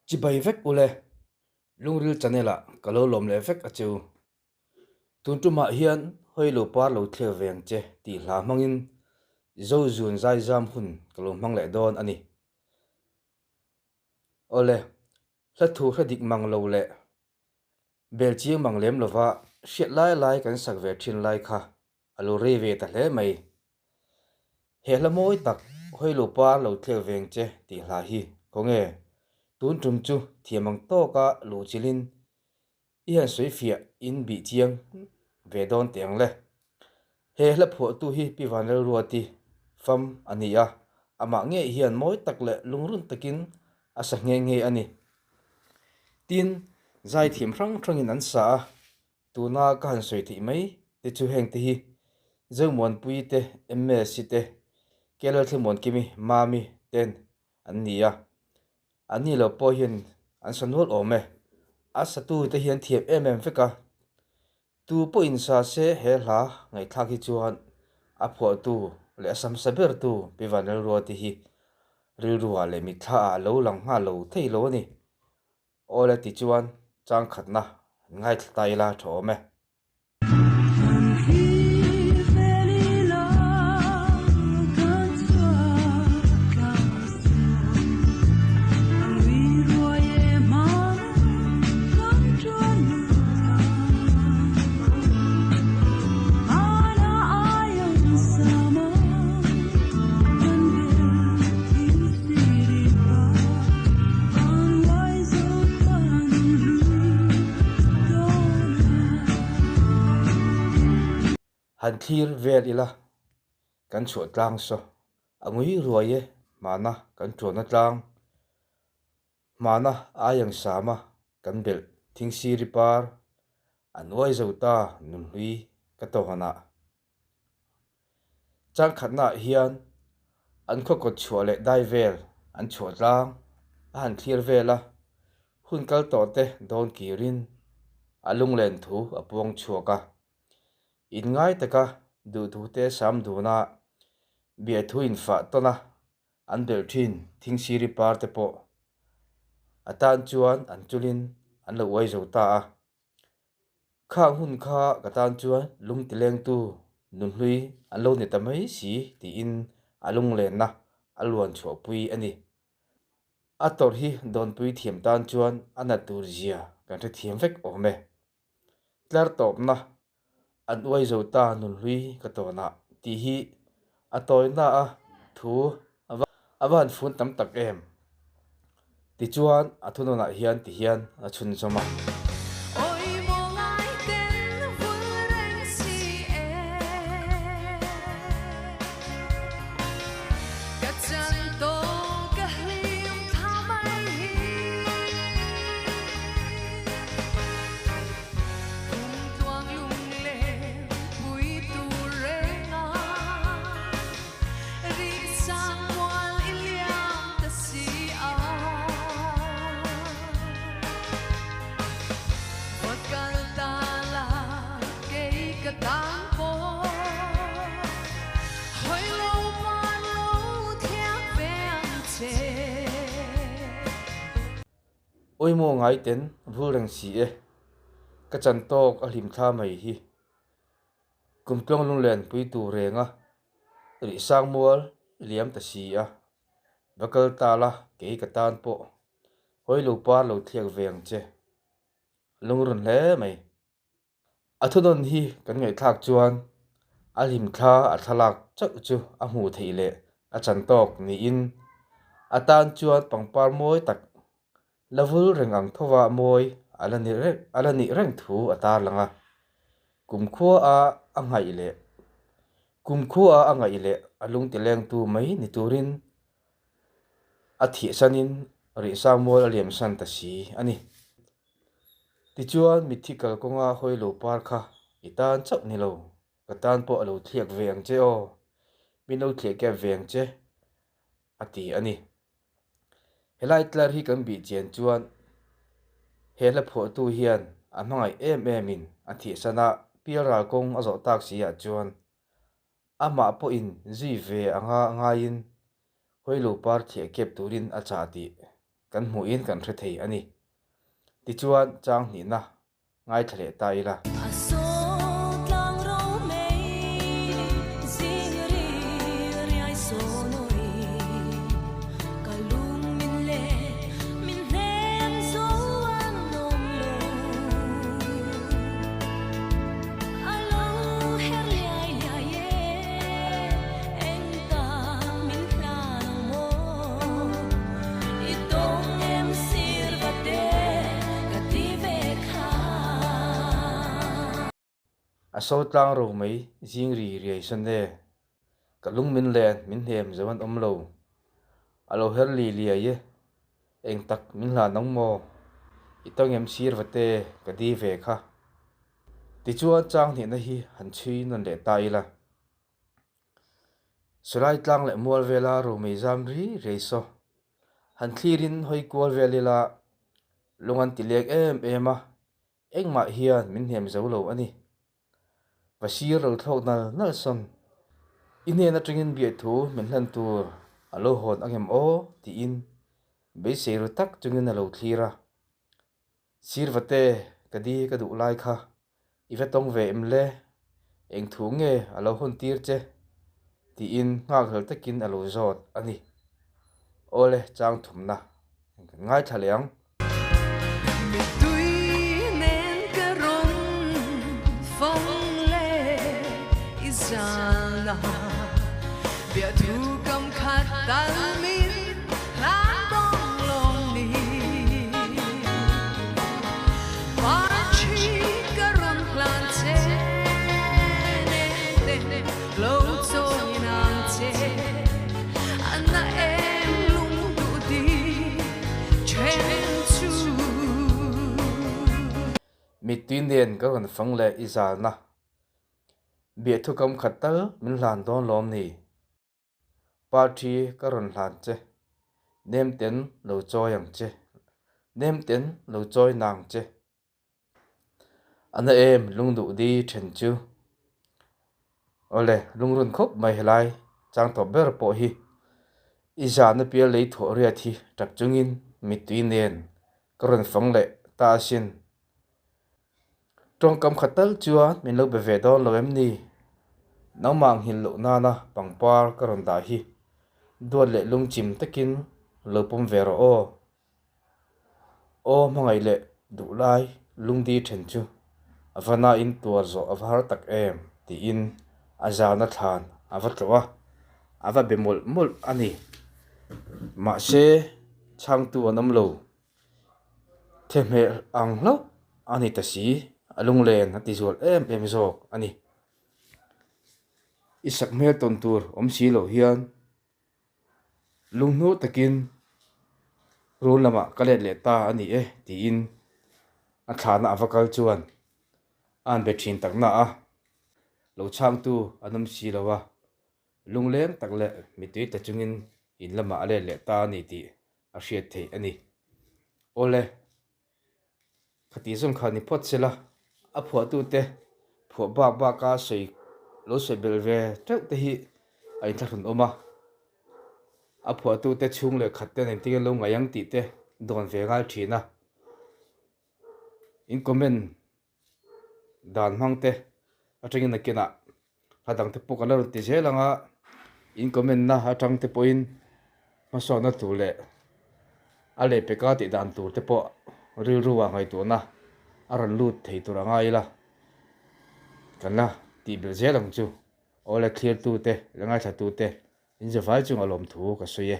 Chibai vek ule, Lungril channel ah ka lo lawm leh vek a cheu. Tun tumah hian hawi lo par lo thlir ve ang che tih hla hmangin Zo zun zai zam hun ka lo hmang leh dawn a ni. Awle, hla thu hre dik mang lo leh bel chiang mang lem lova hriat lai lai kan sak ve thin lai kha a lo rei ve ta hle mai. He hla mawi tak hawi lo par lo thlek veng che tih hla hi khawnge tun tum chu thiam ang tawka luh chilhin i han sawi fiah in bih chiang ve dawn teh ang le. He hla phuahtu hi Pi Vanlalruati fam a ni a, amah ngei hian mawi tak leh lungrun takin a sa nghe nghe a ni. Tin, zaithiam hrang hrangin an sa a, Tuna ka han sawi theih mai te chu heng te hi Zomuanpui te, Msi te, Kelalthlemuankimi, Mami ten an ni a. An ni lo pawh hian an sa nual awm e. A satu te hi an thiam em em vek a. Tu pawhin sa se he hla ngaihthlak hi chuan a phuahtu leh a samsa bertu Pi Vanlalruati hi rilruah leh mitthlaah a lo lang nghal lo thei lo a ni. Awle ti chuan chang khatna ngaithla ta ila tha awm e. Han thlir vel ila kan chhuah tlang saw a ngui ruai e hmana kan tuanna tlang hmana aiang sama kan belh thingsiri par a nuai zo ta nunhlui ka tawhanah. Changkhatnaah hian an khaw kawt chhuah leh dai vel an chhuah tlang a han thlir vel a, hun kal tawh te dawn kirin a lunglen thu a puang chhuak a. Inngai taka duhthu te sam duna biahthu infah tawn a an belh thin thingsiri par te pawh a tan chuan an chulin an lo uai zo ta a. Khang hun kha ka tan chuan lung tilengtu nunhlui an lo ni ta mai si tiin a lunglenna a luan chhuahpui a ni. A tawrh hi dawnpui thiam tan chuan a nat tur zia kan hrethiam vek awm e. Tlar tawpna an uai zo ta nunhlui ka tawnah tih hi a tawina a thu a va han fun tam tak em? Tichuan a thunawnah hian ti hian a chhunzawm a. Awimaw ngai ten vul reng si e, ka chan tawk a hlim thla mai hi. Kum tluang lunglen pui tur reng a, rih sang mual i liam ta si a, va kal ta la kei ka tan pawh hawi lo par lo thliak ve ang che. Lungrun hle mai. A thunawn hi kan ngaihthlak chuan a hlimthla a thlalak chauh chu a hmuh theih leh a chan tawk niin a tan chuan pangpar mawi tak la vul reng ang thova mawi a la nih reng a la nih reng thu a tarlang a. Kumkhua a a ngaih leh kumkhua a ngaih leh a lungti lengtu mai ni turin a thihsanin rihsang mual a liamsan ta si a ni. Tichuan mitthi kalkawnga hawi lo par kha i tan chauh ni lo, ka tan pawh a lo thliak ve ang che aw, min lo thliah kep ve ang che a ti a ni. Helai tlar hi kan bih chian chuan he hla phuahtu hian a hmangaih em emin a thihsana pialral kawng a zawh tak si ah chuan amah pawhin zui ve anga ngaiin hawi lo par thliah kep turin a chah tih. kan hmuhin kan hre thei a ni. Tichuan chang hnihna ngaithla leh ta ila. A saw tlang ro mai zing ri riai saw nawi ka lung min le min hnem zo an awm lo a lo her liai liai e eng ta min hlan ang maw i tawng em sir va te ka ti ve kha. A so tlang ro mai zing ri riai sawn e. Ka lung min len min hnem zo an awm lo. A lo her li liai e. Eng tak min hlan ang maw? I tawngem sir va te ka di ve kha. Tichuan chang hnihna hi han chhui nawn leh ta ila. Silai tlang leh mual vela rumei zam ri riai saw. Han thlirin hawi kual vel ila lung an ti lek em em a, engmah hian min hnem zo lo a ni. Va sir lo thlawk nal nal sawn, I hnen atangin biahthu min hlan tur a lo hawn angem aw? tiin beisei ru tak chungin a lo thlir a. Sir vate ka di ka duh lai kha i va tawng ve em le? Eng thu nge a lo hawn tir che? tiin nghakhlel takin a lo zawt a ni. Awle chang thumna kan ngaithla leh ang. Mittui nen ka rawn fang leh i zana biahthu kam khat tal min hlan dawng lawm ni. Parthi ka rawn hlan che nen te lo chawi nang che a na em lung duh di then chu. Mittui nen ka rawn fang leh i zalna biahthu kam khat tal min hlan dawn lawm ni. Parthi ka rawn hlan che, nem ten lo chawi ang che, nem ten lo chawi nang che. A na em lungduh di then chu. Awle, lungrun khawp mai helai chang tawp ber pawh hi i zahna pial lei thawh riat hi tap chungin mittui nen ka rawn fang leh ta asin. Tawngkam khat tal chuan min lo be ve dawn lo em ni? Nangmah nghilh loh nana pangpar ka rawn dah hi duat leh lungchim takin lo pawm ve rawh aw. Aw hmangaih leh duh lai lungdi then chu a va nain tuar zawh a va har tak em tiin a zana thlan a va tlawh a, a va be mawlh mawlh a ni. Mahse chhangtu an awm lo. Thehmeh ang hlauh a ni ta si, a lunglen a ti zual em em zawk a ni. I sak hmel tawn tur awm si loh hian lunghnuh takin rul lamah ka let leh ta a ni e tiin a thlahna a va kal chuan a han be thin tak na a, lo chhangtu an awm si lo a, lungleng tak leh mittui tla chungin in lamah a let leh ta a ni tih a hriat theih a ni. Awle, khati zawng kha ni phawt sela, a phuahtute phuah bak baka sawi lo sawi belh ve teuh te hi a inthlahrun awm a, a phuahtute chhung leh khat ten engtin nge lo ngaih ang tih te dawn ve ngai thin a, in comment Dan hmang te atangin nakinah hla dang te pawh kan la rawn ti zel ang a, in comment na atang te pawhin hmasawnna tur leh a lehpeka tih dan tur te pawh rilru ah ngaihtuahna a rawn lut thei tur a ngai ila kan la tih belh zel ang chu. Awle thlir tu te leh ngaithla tu te in zavai chunga lawmthu ka sawi e.